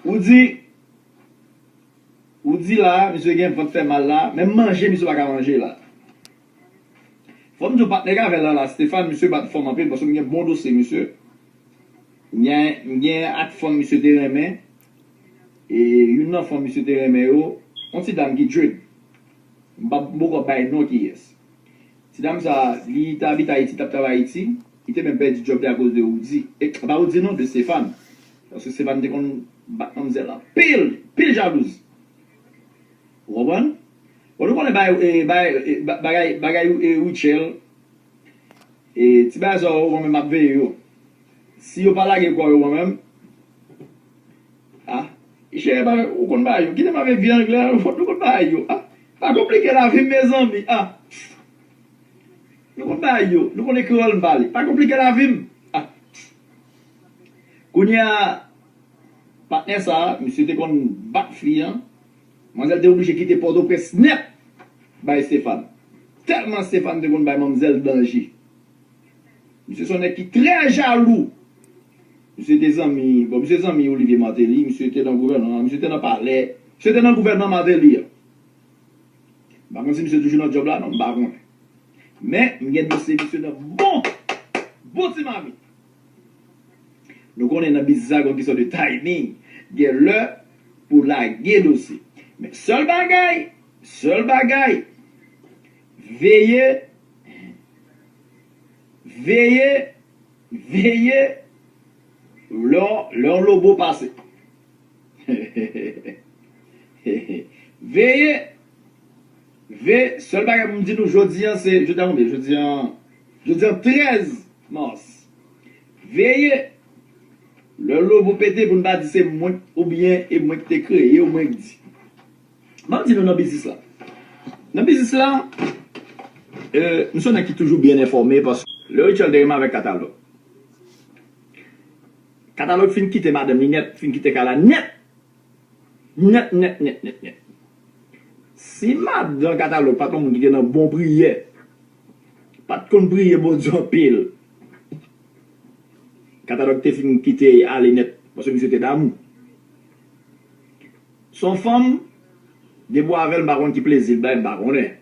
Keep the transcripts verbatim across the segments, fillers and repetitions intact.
Ou di, ou di la, misye gen vant fè mal la, menm manje misye pa ka manje la. Fò m di w patnè k avè l la, la, Stéphane, misye bat fanm anpil, paske m gen bon dosye, misye. M gen, m gen ak fanm misye te renmen. E youn nan fanm misye te renmen yo, yon ti dam ki dread. M pa, m poko bay non kiyès. Ti dam sa, li te abite Ayiti, t ap travay Ayiti. Li te menm pèdi djòb li akoz de Woody. E, pa Woody non, de Stéphane. Paske Stéphane te konn bat manmzèl anpil, pil jalouz. Ou konprann? Bon, nou konnen bagay, e, bagay, e, ba- bagay, bagay, e, Rutshelle. E, ti bagay sa yo, mwen menm m ap veye yo. Si yo pa lage kò yo, mwen menm, ah, chè, ba- ou konn bagay yo. Kite m avèk vye anglè, nou konn bagay yo. Ah, pa konplike lavi m, mezanmi. Ah, nou konn bagay yo. Nou konnen kreyòl m pale. Pa konplike lavi m. Ah. Kounye a, patnè sa a, misye te konn bat fi an. Manzèl te oblije kite Pòtoprens nèt bay Stéphane. Tèlman Stéphane te konn bay manmzèl danje. Misye se yon nèg ki trè jalou. Misye te zanmi, bon, misye zanmi Olivier Martelly, misye te nan gouvènman, misye te nan palè, misye te nan gouvènman Martelly an. M pa konn si misye toujou nan djòb la, non, m pa konnen. Men, m gen dosye misye nan bon, bon ti mamit. Nou konnen nan biznis la, gen yon kesyon de timing. Gen lè pou lage dosye. Men sèl bagay, sèl bagay, veye, veye, veye, lè, lè yon lobo pase. Veye, veye, sèl bagay pou m di nou, jodi an se, jodi an konbyen? Jodi an, jodi an trèz mas. Veye, lè lobo pete pou n pa di se mwen oubyen e mwen ki te kreye yo, mwen ki di. Ban m di nou nan biznis la. Nan biznis la, euh, m se yon nèg ki toujou byen enfòme paske lè Rutshelle te renmen avèk Katalòg. Katalòg fin kite madanm li nèt, fin kite kay la nèt. Nèt, nèt, nèt, nèt, nèt. Si madan Katalòg pa t yon moun ki te nan bon priyè, pa t konn priye Bondye anpil, Katalòg te fin kite ale nèt, paske misye te damou. Se yon fanm, depi w avè l, m pa konn ki plezi l bay, m pa konnen.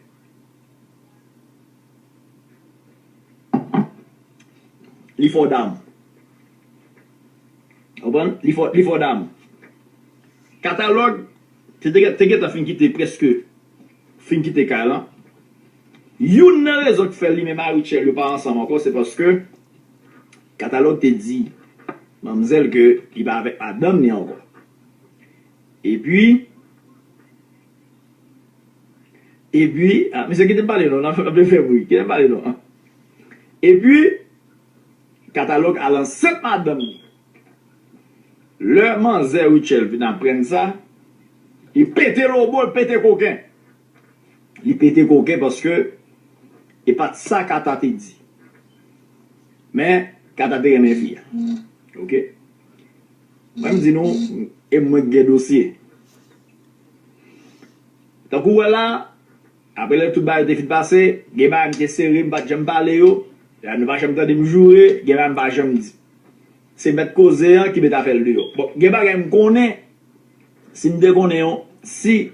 Li fò damou. Ou konprann? Li fò, li fò damou. Katalòg, te, te, te gentan fin kite, prèske fin kite kay lan. Youn nan rezon ki fè li menm a Rutshelle yo pa ansanm ankò, se paske Katalòg te di manmzèl ke li pa avèk madanm li ankò. Epi, epi, ah, mesye, kite m pale non, n ap, n ap fè bri, kite m pale non. Epi, Katalòg al ansent madanm li. Lè manzè Rutshelle vin aprann sa, li pete lobo, li pete koken. Li pete koken paske e pa t sa Kata te di. Men, Kata te renmen fi a. Oke? Mwen, m di nou, e mwen ki gen dosye. Tankou w wè la, apre lè tout bagay te fin pase, gen bagay m te sere, m pa t janm pale yo. La, nou pa janm tande m joure, gen bagay m pa janm di. Se mèt koze an ki mèt afè l deyò. Bon, gen bagay m konnen, si m te konnen yon, si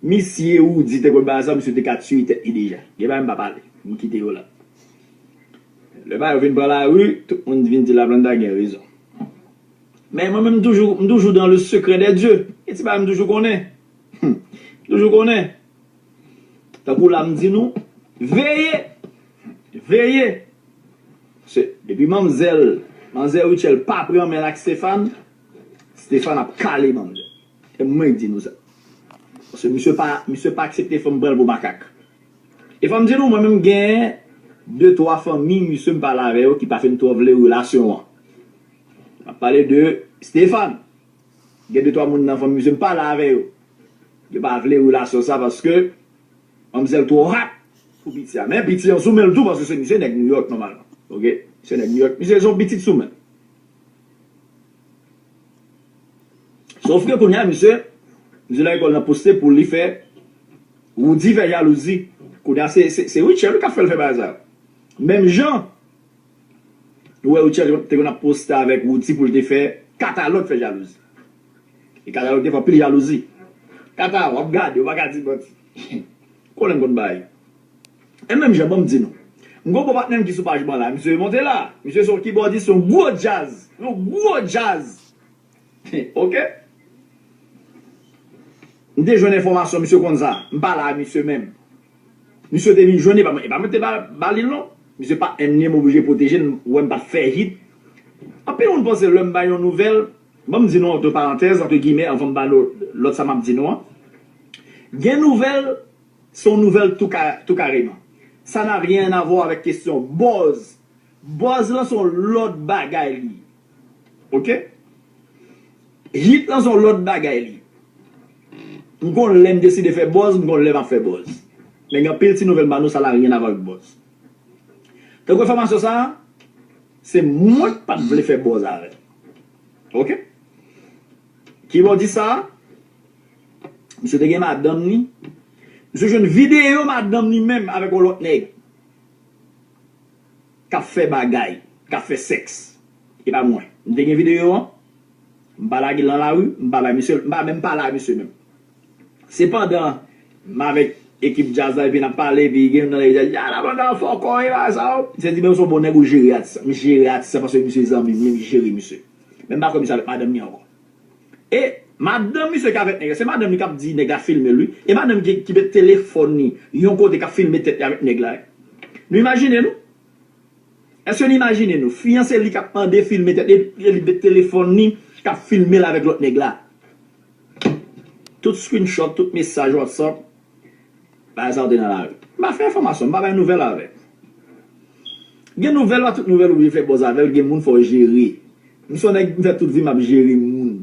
misye Woody te konn bagay sa, misye te ka tiye tèt li deja. Gen bagay m pa pale, m kite yo la. Lè bagay yo vin pran lari, tout moun vin di Laplanta gen rezon. Men mwen menm, m toujou, m toujou dans le secret des dieux. Gen ti bagay m toujou konnen. M toujou konnen. Tankou la m di nou, veye, veye. Se, depi manmzèl, manzè Rutshelle pa pran men l ak Stéphane, Stéphane ap kale manmzèl. E mwen k di nou sa. Paske misye pa, misye pa aksepte fanm pran l pou makak. E fò m di nou, mwen menm gen de twa fanmi misye m pale avè yo ki pa fin twò vle relasyon an. M ap pale de Stéphane. Gen de twa moun nan fanmi misye m pale avè yo. Yo pa vle relasyon sa paske manmzèl twò hot pou piti a. Men piti an sou men l tou paske se misye nèg New York nòmalman. Oke? Misye nèg New York. Misye se yon pitit sou men l. Sofke kounye a, misye, misye nan lekòl nan poste pou li fè Woody fè jalouzi. Kounye a, se, se, se Rutshelle wi k ap fè l fè bagay sa yo. Menm jan, nou wè Rutshelle te konn ap poste avèk Woody pou l te fè Katalòg fè jalouzi. Kata yo te fè pil jalouzi. Kata, w ap gade, w pa ka di manti. Konnen m konn bay. E menm jan, ban m di nou. M gon bon patnè m ki sou paj mwen la. Misye monte la. Misye se yon kibòdis, yon gwo djaz. Yon gwo djaz. Ok? M te jwenn enfòmasyon, misye konn sa. M pale a misye menm. Misye te vin jwenn, e pa mwen, e pa mwen te ba, ba li l non. Misye pa enmi m, oblije pwoteje l, m wè m pa t fè hit. Anpil moun panse lè m bay yon nouvèl, ban m di nou, ant parantèz, ant gimè, anvan m ba nou lòt sa m ap di nou an. Gen nouvèl, se yon nouvèl tou ka, tou kareman. Sa na ryen a vwa avèk kesyon buzz. Buzz lan se yon lòt bagay li ye. Ok? Hit lan se yon lòt bagay li ye. M konn lè m deside fè buzz, m konn lè m ap fè buzz. Men gen anpil ti nouvèl m ba nou, sa na ryen a vwa avèk buzz. Tankou enfòmasyon sa a, se mwen k pa t vle fè buzz avè l. Ok? Kibòdis sa a, misye te gen madanm li. Misye jwenn videyo madanm li menm avèk yon lòt nèg k ap fè bagay, k ap fè sèks. E pa mwen. M te gen videyo an. M pa lage l nan lari, m pa bay misye, m pa menm pale a misye menm. Sepandan, m avèk ekip djaz la, epi n ap pale, epi gen youn nan nèg yo di, "Ya, la banda fò kò, e bagay sa yo." Misye di, "Men ou se yon bon nèg, ou jere atis la." M jere atis la paske misye zanmi m, men m jere misye. Men m pa kwè misye avèk madanm li ankò. E madanm misye ki avèk nèg la, se madanm li k ap di nèg la filme l, wi. E madanm ki, ki met telefòn li yon kote k ap filme tèt li avèk nèg la, wi. Nou imajine nou? Èske nou imajine nou? Fiyanse li k ap mande filme tèt li, e li met telefòn li k ap filme l avèk lòt nèg la. Tout screenshot, tout mesaj WhatsApp, bagay sa yo te nan lari. M pa fè enfòmasyon, m pa bay nouvèl avè l. Gen nouvèl, pa tout nouvèl ou vle fè buzz avè l, gen moun fò w jere. M se yon nèg, m fè tout vi m ap jere moun.